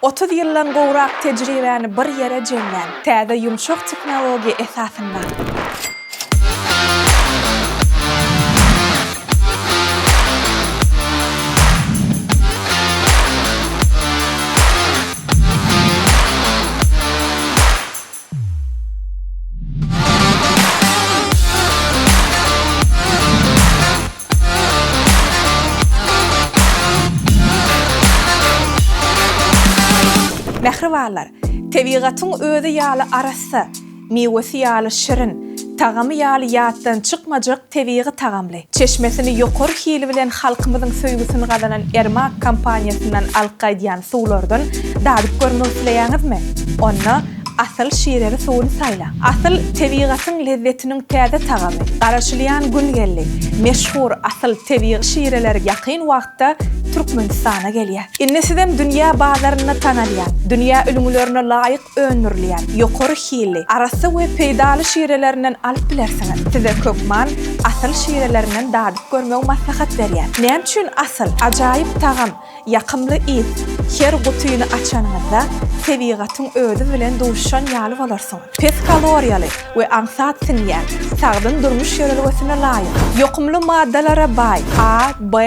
30 ýyldan gowrak tejribäni bir ýere jemlän täze ýumşak tehnologiýa esasynda. Mähribanlar, tebigatyň özi ýaly arassa, miwesi ýaly şirin, tagamy ýaly ýatdan çykmajak tebigy tagamly, çeşmesini ýokary hili bilen halkymyzyň söýgüsini gazanan Ermak kompaniýasyndan alyp gaýdýan suwlardan dadyp görmek isleýäňizmi? Onda Asyl şireli suwuny saýla. Asyl tebigatyň lezzetiniň täze tagamy. Garaşylýan gün geldi. Meşhur Asyl tebigy şireleri ýakyn wagtda Türkmenistana gelýär. Indi sizem dünýä bazarynda tanalýan, dünýä ülňülerine laýyk öndürilýän, ýokary hilli, arassa we peýdaly şirelerinden alyp bilersiňiz. Size hökman Asyl şirelerinden dadyp görmegi maslahat berýän. Näme üçin Asyl? Ajaýyp tagam, Ýakymly ys, her gutyny açanyňyzda tebigatyň özi bilen duşuşan ýaly bolarsyňyz. Pes kaloriýaly we aňsat siňýän, sagdyn durmuş ýörelgesine laýyk, ýokumly maddalara baý, A, B,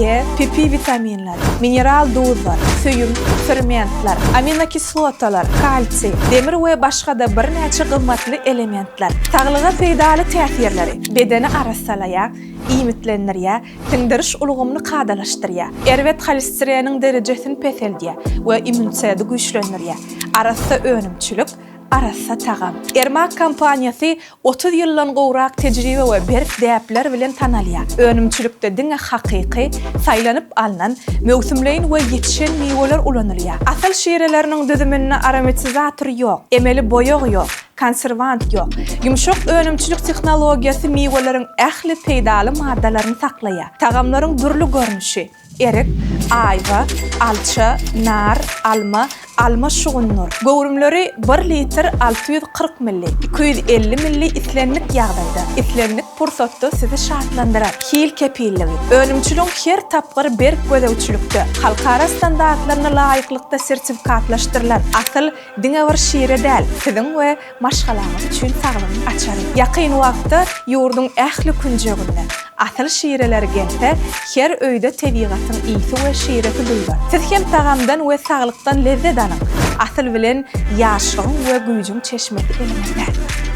E, PP witaminleri, mineral duzlar, süýüm, fermentler, aminokislotalar, kalsiý, demir we başga-da birnäçe gymmatly elementler. Saglyga peýdaly täsirleri, bedeni arassalaýar, iýmitlendirýär, siňdiriş ulgamyny kadalaşdyrýar, erbet holesteriniň derejesini peseldýär we immuniteti güýçlendirýär. Arassa önümçilik, arassa tagam. Ermak kompaniýasy 30 ýyldan gowrak tejribe we berk däpler bilen tanalýar. Önümçilikde diňe hakyky, saýlanyp alnan, möwsümleýin we ýetişen miweler ulanylýar. Asyl şireleriniň düzüminde aromatizator ýok, emeli boýag ýok, Konserwant ýok. Ýumşak önümçilik tehnologiýasy miweleriň ähli peýdaly maddalaryny saklaýar. Tagamlaryň dürli görnüşi, erik, aýwa, alça, nar, alma, alma şugundyr. Göwrümleri bir litr 640 milli, 250 milli islendik ýagdaýda, islendik pursatda sizi şatlandyrar. Hil kepilligi. Önümçiligiň her tapgyry berk gözegçilikde, halkara standartlaryna laýyklykda sertifikatlaşdyrylan. Asyl Diňe bir şire däl, siziň we maşgalaňyz üçin saglygyň açary. Ýakyn wagtda ýurduň ähli künjeginde asyl şireler gelse, her öýde tebigatyň ysy we şiresi duýlar. Siz hem tagamdan we saglykdan lezzet alyň! Asyl bilen ýaşlygyň we güýjüň çeşmesi eliňizde.